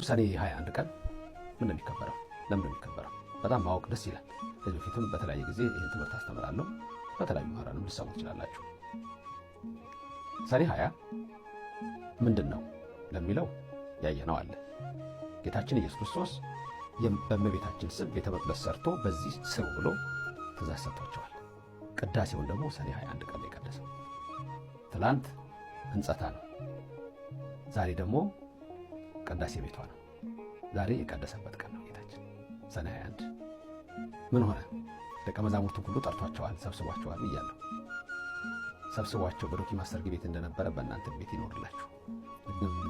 ሰኔ 21 ቀን ምን ነው የሚከበረው? ለምን ነው የሚከበረው? በጣም ማወቅ ደስ ይላል። ከዚህ በፊትም በተለያየ ጊዜ ይህን ትምህርት አስተምራለሁ። በተለያዩ ምሁራንም ልትሰሙ ትችላላችሁ። ሰኔ 20 ምንድን ነው ለሚለው ያየነው አለ። ጌታችን ኢየሱስ ክርስቶስ በእመቤታችን ስም ቤተ መቅደስ ሰርቶ በዚህ ስሩ ብሎ ትእዛዝ ሰጥቷቸዋል። ቅዳሴውን ደግሞ ሰኔ 21 ቀን ነው የቀደሰው። ትላንት ሕንጸታ ነው፣ ዛሬ ደግሞ ቅዳሴ ቤቷ ነው። ዛሬ የቀደሰበት ቀን ነው ጌታችን ሰኔ 21። ምን ሆነ? ደቀ መዛሙርቱን ሁሉ ጠርቷቸዋል፣ ሰብስቧቸዋል ብያለሁ። ሰብስቧቸው በዶኪማስ ሰርግ ቤት እንደነበረ በእናንተ ቤት ይኖርላችሁ።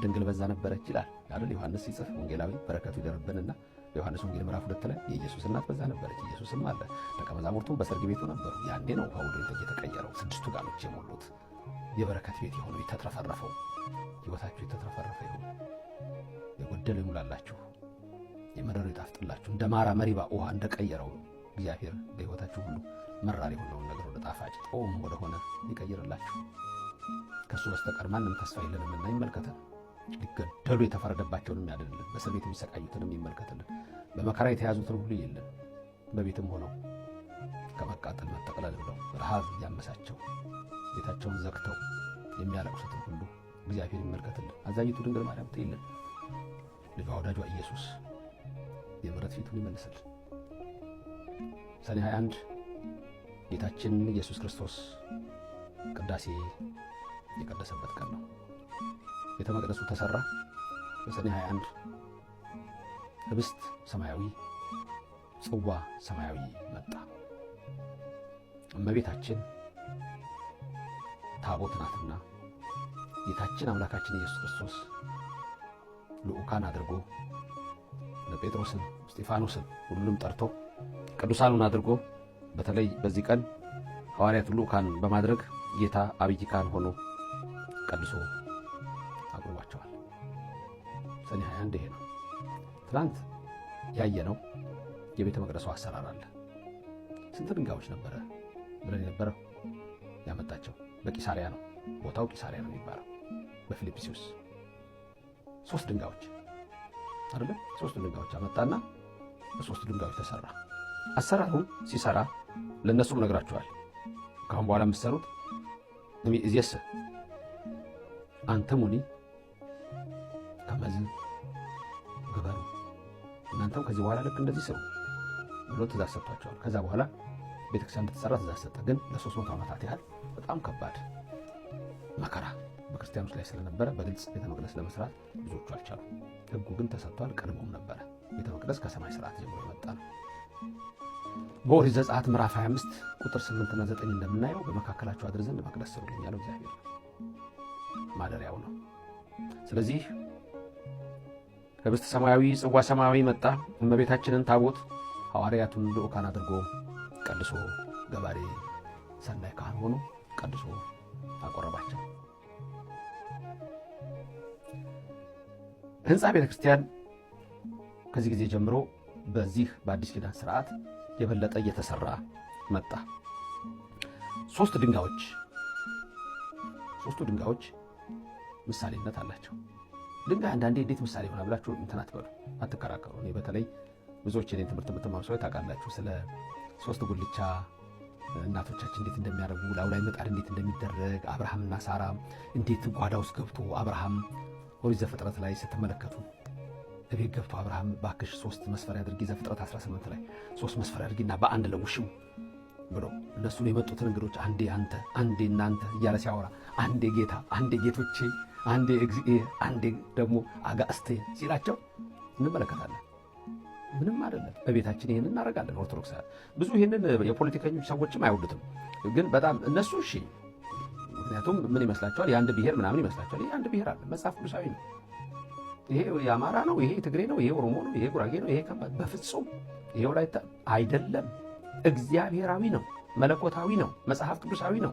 ድንግል በዛ ነበረች ይላል አይደል? ዮሐንስ ሲጽፍ ወንጌላዊ በረከቱ ይደርብንና በዮሐንስ ወንጌል ምዕራፍ 2 ላይ የኢየሱስ እናት በዛ ነበረች፣ ኢየሱስም አለ፣ ደቀ መዛሙርቱም በሰርግ ቤቱ ነበሩ። ያኔ ነው ውሃ ወደ ወይን የተቀየረው፣ ስድስቱ ጋኖች የሞሉት የበረከት ቤት የሆነው የተትረፈረፈው። ሕይወታችሁ የተትረፈረፈ ይሁን፣ የጎደለው ይሙላላችሁ፣ የመረረው ይጣፍጥላችሁ። እንደ ማራ መሪባ ውሃ እንደቀየረው እግዚአብሔር በሕይወታችሁ ሁሉ መራር የሆነውን ነገር ወደ ጣፋጭ ጦም ወደሆነ ይቀይርላችሁ። ከእሱ በስተቀር ማንም ተስፋ የለንምና ይመልከተን። ሊገደሉ የተፈረደባቸውንም ያድንልን፣ በእስር ቤት የሚሰቃዩትንም ይመልከትልን፣ በመከራ የተያዙትን ሁሉ የለን። በቤትም ሆነው ከመቃጠል መጠቅለል ብለው ረሃብ እያመሳቸው ቤታቸውን ዘግተው የሚያለቅሱትን ሁሉ እግዚአብሔር ይመልከትልን። አዛኝቱ ድንግል ማርያም ትይልን፣ ልጇ ወዳጇ ኢየሱስ የምሕረት ፊቱን ይመልስልን። ሰኔ 21 ጌታችን ኢየሱስ ክርስቶስ ቅዳሴ የቀደሰበት ቀን ነው። ቤተ መቅደሱ ተሰራ በሰኔ 21። ህብስት ሰማያዊ፣ ጽዋ ሰማያዊ መጣ። እመቤታችን ታቦት ናትና ጌታችን አምላካችን ኢየሱስ ክርስቶስ ልዑካን አድርጎ ጴጥሮስን፣ እስጢፋኖስን ሁሉንም ጠርቶ ቅዱሳኑን አድርጎ በተለይ በዚህ ቀን ሐዋርያት ልዑካን በማድረግ ጌታ አብይ ካህን ሆኖ ቀድሶ አቁርቧቸዋል። ሰኔ 21 ይሄ ነው። ትናንት ያየነው የቤተ መቅደሱ አሰራር አለ። ስንት ድንጋዮች ነበረ ብለን የነበረው ያመጣቸው በቂሳሪያ ነው። ቦታው ቂሳሪያ ነው የሚባለው በፊልጵስዩስ ሶስት ድንጋዮች አይደለ? ሶስት ድንጋዮች አመጣና በሶስት ድንጋዮች ተሰራ። አሰራሩን ሲሰራ ለእነሱም ነግራቸዋል። ከአሁን በኋላ የምትሰሩት እምይእዜሰ አንትሙኒ ከመዝ ግበሩ፣ እናንተም ከዚህ በኋላ ልክ እንደዚህ ስሩ ብሎ ትእዛዝ ሰጥቷቸዋል። ከዛ በኋላ ቤተክርስቲያን እንድትሰራ ትእዛዝ ሰጠ። ግን ለ300 ዓመታት ያህል በጣም ከባድ መከራ በክርስቲያኖች ላይ ስለነበረ በግልጽ ቤተ መቅደስ ለመስራት ብዙዎቹ አልቻሉ። ሕጉ ግን ተሰጥቷል። ቀድሞም ነበረ። ቤተ መቅደስ ከሰማይ ስርዓት ጀምሮ የመጣ ነው። በኦሪት ዘጸአት ምዕራፍ 25 ቁጥር 8 እና 9 እንደምናየው በመካከላቸው አድር ዘንድ መቅደስ ስሩልኝ ያለው እግዚአብሔር ነው። ማደሪያው ነው። ስለዚህ ህብስት ሰማያዊ፣ ጽዋ ሰማያዊ መጣ። እመቤታችንን ታቦት ሐዋርያቱን ልዑካን አድርጎ ቀድሶ ገባሬ ሰናይ ካህን ሆኖ ቀድሶ አቆረባቸው። ህንፃ ቤተ ክርስቲያን ከዚህ ጊዜ ጀምሮ በዚህ በአዲስ ኪዳን ስርዓት የበለጠ እየተሰራ መጣ። ሶስት ድንጋዮች ሶስቱ ድንጋዮች ምሳሌነት አላቸው። ድንጋይ አንዳንዴ እንዴት ምሳሌ ይሆናል ብላችሁ እንትን አትበሉ፣ አትከራከሩ። እኔ በተለይ ብዙዎች የኔን ትምህርት የምትማሩ ሰዎች ታውቃላችሁ፣ ስለ ሶስት ጉልቻ እናቶቻችን እንዴት እንደሚያደርጉ፣ ላዩ ላይ ምጣድ እንዴት እንደሚደረግ፣ አብርሃምና ሳራ እንዴት ጓዳ ውስጥ ገብቶ አብርሃም ኦሪት ዘፍጥረት ላይ ስትመለከቱ እቤት ገብቶ አብርሃም ባክሽ ሶስት መስፈሪያ አድርጊ፣ ዘፍጥረት 18 ላይ ሶስት መስፈሪያ አድርጊና በአንድ ለውሽው ብሎ እነሱን የመጡትን እንግዶች አንዴ አንተ አንዴ እናንተ እያለ ሲያወራ፣ አንዴ ጌታ፣ አንዴ ጌቶቼ፣ አንዴ እግዚኤ፣ አንዴ ደግሞ አጋእስቴ ሲላቸው እንመለከታለን። ምንም አይደለም። በቤታችን ይህንን እናደርጋለን። ኦርቶዶክሳውያን ብዙ ይህንን የፖለቲከኞች ሰዎችም አይወዱትም፣ ግን በጣም እነሱ እሺ። ምክንያቱም ምን ይመስላቸዋል? የአንድ ብሔር ምናምን ይመስላቸዋል። ይሄ አንድ ብሔር አለ፣ መጽሐፍ ቅዱሳዊ ነው። ይሄ የአማራ ነው፣ ይሄ ትግሬ ነው፣ ይሄ ኦሮሞ ነው፣ ይሄ ጉራጌ ነው፣ ይሄ ከባድ በፍጹም ይሄው ላይ አይደለም። እግዚአብሔራዊ ነው፣ መለኮታዊ ነው፣ መጽሐፍ ቅዱሳዊ ነው።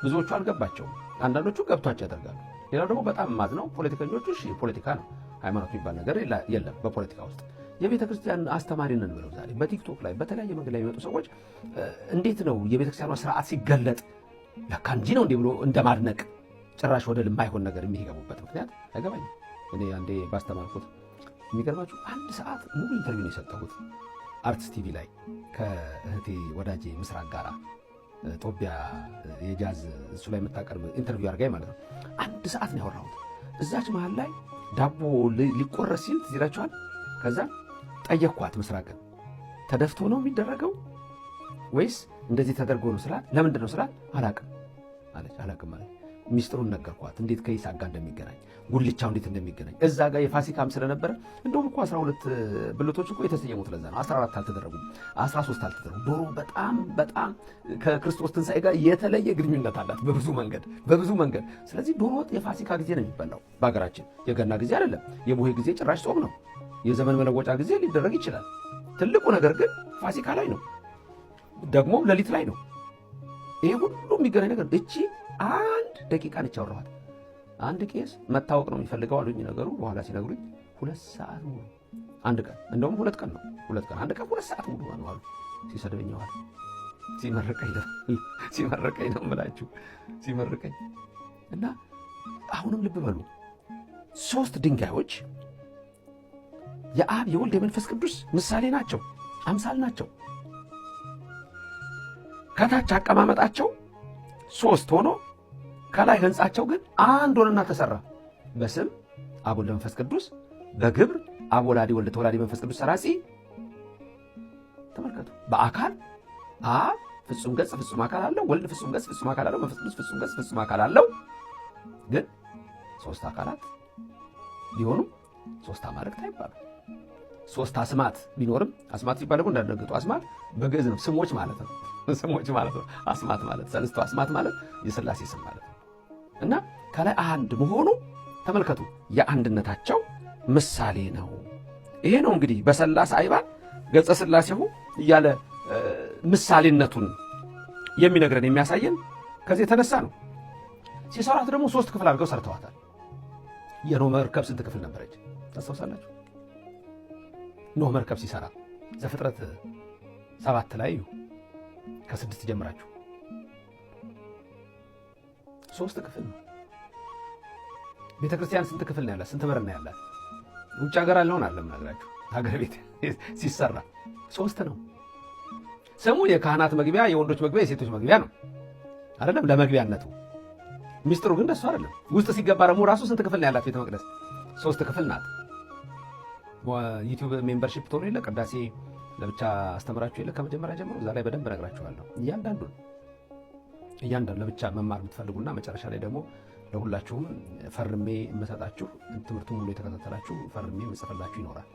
ብዙዎቹ አልገባቸውም። አንዳንዶቹ ገብቷቸው ያደርጋሉ። ሌላው ደግሞ በጣም ማዝ ነው። ፖለቲከኞቹ እሺ ፖለቲካ ነው፣ ሃይማኖት የሚባል ነገር የለም በፖለቲካ ውስጥ። የቤተ ክርስቲያን አስተማሪ ነን ብለው ዛሬ በቲክቶክ ላይ በተለያየ መንገድ ላይ የሚመጡ ሰዎች እንዴት ነው የቤተ ክርስቲያኗ ስርዓት ሲገለጥ ለካ እንጂ ነው እንዲህ ብሎ እንደማድነቅ ጭራሽ ወደ የማይሆን ነገር የሚገቡበት ምክንያት አይገባኝም። እኔ አንዴ ባስተማርኩት የሚገርማችሁ አንድ ሰዓት ሙሉ interview ነው የሰጠሁት አርትስ ቲቪ ላይ ከእህቴ ወዳጄ ምስራቅ ጋራ፣ ጦቢያ የጃዝ እሱ ላይ የምታቀርብ interview አድርጋኝ ማለት ነው። አንድ ሰዓት ነው ያወራሁት። እዛች መሀል ላይ ዳቦ ሊቆረስ ሲል ትዝ ይላችኋል። ከዛ ጠየኳት ምስራቅን፣ ተደፍቶ ነው የሚደረገው ወይስ እንደዚህ ተደርጎ ነው ስላት፣ ለምንድን ነው ስላት፣ አላቅም አለች። አላቅም አለች። ሚስጥሩን ነገርኳት፣ እንዴት ከይስሐቅ ጋር እንደሚገናኝ፣ ጉልቻው እንዴት እንደሚገናኝ፣ እዛ ጋር የፋሲካም ስለነበረ። እንደውም እኮ 12 ብልቶች እኮ የተሰየሙት ለዛ ነው። 14 አልተደረጉም፣ 13 አልተደረጉም። ዶሮ በጣም በጣም ከክርስቶስ ትንሣኤ ጋር የተለየ ግንኙነት አላት በብዙ መንገድ፣ በብዙ መንገድ። ስለዚህ ዶሮ ወጥ የፋሲካ ጊዜ ነው የሚበላው በሀገራችን፣ የገና ጊዜ አይደለም። የቡሄ ጊዜ ጭራሽ ጾም ነው። የዘመን መለወጫ ጊዜ ሊደረግ ይችላል። ትልቁ ነገር ግን ፋሲካ ላይ ነው፣ ደግሞ ሌሊት ላይ ነው። ይሄ ሁሉ የሚገናኝ ነገር እቺ አንድ ደቂቃ ነች ያወራኋት። አንድ ቄስ መታወቅ ነው የሚፈልገው አሉኝ። ነገሩ በኋላ ሲነግሩኝ 2 ሰዓት ሙሉ አንድ ቀን፣ እንደውም 2 ቀን ነው፣ 2 ቀን፣ አንድ ቀን 2 ሰዓት ሙሉ ነው አሉ። ሲሰድበኝ ዋለ። ሲመርቀኝ ነው፣ ሲመርቀኝ ነው የምላችሁ፣ ሲመርቀኝ። እና አሁንም ልብ በሉ፣ ሶስት ድንጋዮች የአብ፣ የወልድ፣ የመንፈስ ቅዱስ ምሳሌ ናቸው፣ አምሳል ናቸው። ከታች አቀማመጣቸው ሶስት ሆኖ ከላይ ህንፃቸው ግን አንድ ሆነና ተሰራ። በስም አብ ወልድ መንፈስ ቅዱስ፣ በግብር አብ ወላዲ ወልድ ተወላዲ መንፈስ ቅዱስ ሰራጺ። ተመልከቱ። በአካል አብ ፍጹም ገጽ ፍጹም አካል አለው። ወልድ ፍጹም ገጽ ፍጹም አካል አለው። መንፈስ ቅዱስ ፍጹም ገጽ ፍጹም አካል አለው። ግን ሶስት አካላት ቢሆኑም ሶስት አማልክት አይባሉ። ሶስት አስማት ቢኖርም፣ አስማት ሲባል ደግሞ እንዳደነግጡ፣ አስማት በግዕዝ ነው፣ ስሞች ማለት ነው። ስሞች ማለት ነው። አስማት ማለት፣ ሰለስቱ አስማት ማለት የሥላሴ ስም ማለት ነው። እና ከላይ አንድ መሆኑ ተመልከቱ፣ የአንድነታቸው ምሳሌ ነው። ይሄ ነው እንግዲህ በሰላሳ አይባል ገጸ ሥላሴሁ እያለ ምሳሌነቱን የሚነግረን፣ የሚያሳየን ከዚህ የተነሳ ነው። ሲሰራት ደግሞ ሶስት ክፍል አድርገው ሰርተዋታል። የኖህ መርከብ ስንት ክፍል ነበረች ታስታውሳላችሁ? ኖህ መርከብ ሲሰራ ዘፍጥረት 7 ላይ ከ6 ጀምራችሁ ሶስት ክፍል ነው። ቤተ ክርስቲያን ስንት ክፍል ነው ያላት? ስንት በር ነው ያላት? ውጭ ሀገር አለውን አለም ነግራችሁ፣ ሀገር ቤት ሲሰራ ሶስት ነው። ስሙ የካህናት መግቢያ፣ የወንዶች መግቢያ፣ የሴቶች መግቢያ ነው አይደለም? ለመግቢያነቱ ሚስጥሩ ግን ደሱ አይደለም። ውስጥ ሲገባ ደግሞ ራሱ ስንት ክፍል ነው ያላት ቤተ መቅደስ? ሶስት ክፍል ናት። YouTube membership ትሆኑ የለ፣ ቅዳሴ ለብቻ አስተምራችሁ የለ፣ ከመጀመሪያ ጀምሮ እዛ ላይ በደንብ እነግራችኋለሁ። እያንዳንዱን እያንዳንዱ ለብቻ መማር የምትፈልጉና መጨረሻ ላይ ደግሞ ለሁላችሁም ፈርሜ የምሰጣችሁ፣ ትምህርቱን ሙሉ የተከታተላችሁ ፈርሜ የምጽፍላችሁ ይኖራል።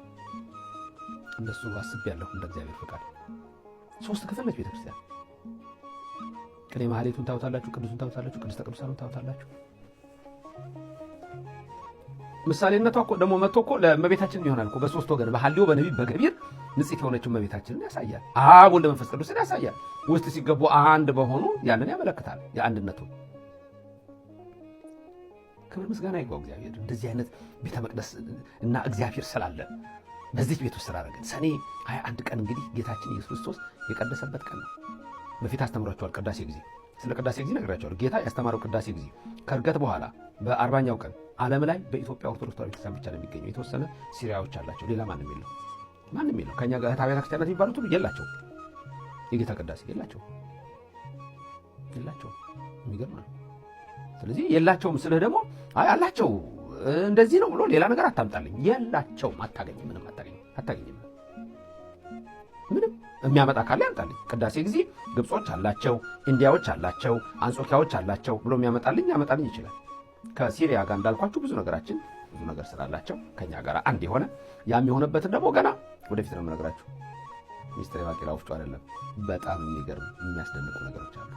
እንደሱ አስቤያለሁ እንደ እግዚአብሔር ፈቃድ። ሶስት ክፍል ነች ቤተክርስቲያን። ቅኔ ማህሌቱን ታውታላችሁ፣ ቅዱሱን ታውታላችሁ፣ ቅድስተ ቅዱሳኑን ታውታላችሁ። ምሳሌነቷ እኮ ደግሞ መጥቶ እኮ ለእመቤታችን ይሆናል እኮ። በሶስት ወገን በሐልዮ፣ በነቢብ፣ በገቢር ንጽሕት የሆነችው እመቤታችንን ያሳያል። አብ፣ ወልድ፣ መንፈስ ቅዱስን ያሳያል። ውስጥ ሲገቡ አንድ በሆኑ ያንን ያመለክታል። የአንድነቱ ክብር ምስጋና ይግባው እግዚአብሔር። እንደዚህ አይነት ቤተ መቅደስ እና እግዚአብሔር ስላለ በዚህ ቤት ውስጥ ስላደረገን ሰኔ 21 ቀን እንግዲህ ጌታችን ኢየሱስ ክርስቶስ የቀደሰበት ቀን ነው። በፊት አስተምሯቸዋል። ቅዳሴ ጊዜ፣ ስለ ቅዳሴ ጊዜ ነግራቸዋል። ጌታ ያስተማረው ቅዳሴ ጊዜ ከእርገት በኋላ በ40ኛው ቀን ዓለም ላይ በኢትዮጵያ ኦርቶዶክስ ተዋሕዶ ቤተክርስቲያን ብቻ ነው የሚገኘው። የተወሰነ ሲሪያዎች አላቸው። ሌላ ማንም የለው፣ ማንም የለው። ከኛ ጋር አብያተ ክርስቲያናት የሚባሉት ሁሉ የላቸው፣ የጌታ ቅዳሴ የላቸው፣ የላቸው። የሚገርም ነው። ስለዚህ የላቸውም ስልህ ደግሞ አይ አላቸው እንደዚህ ነው ብሎ ሌላ ነገር አታምጣልኝ። የላቸውም፣ አታገኝም፣ ምንም አታገኝም፣ አታገኝም። ምንም የሚያመጣ ካለ ያምጣልኝ። ቅዳሴ ጊዜ ግብጾች አላቸው፣ ኢንዲያዎች አላቸው፣ አንጾኪያዎች አላቸው ብሎ የሚያመጣልኝ ያመጣልኝ ይችላል። ከሲሪያ ጋር እንዳልኳችሁ ብዙ ነገራችን ብዙ ነገር ስላላቸው ከኛ ጋር አንድ የሆነ፣ ያም የሆነበትን ደግሞ ገና ወደፊት ነው የምነግራችሁ። ሚስጥር የባቄላ ወፍጮ አይደለም። በጣም የሚገርም የሚያስደንቁ ነገሮች አሉ።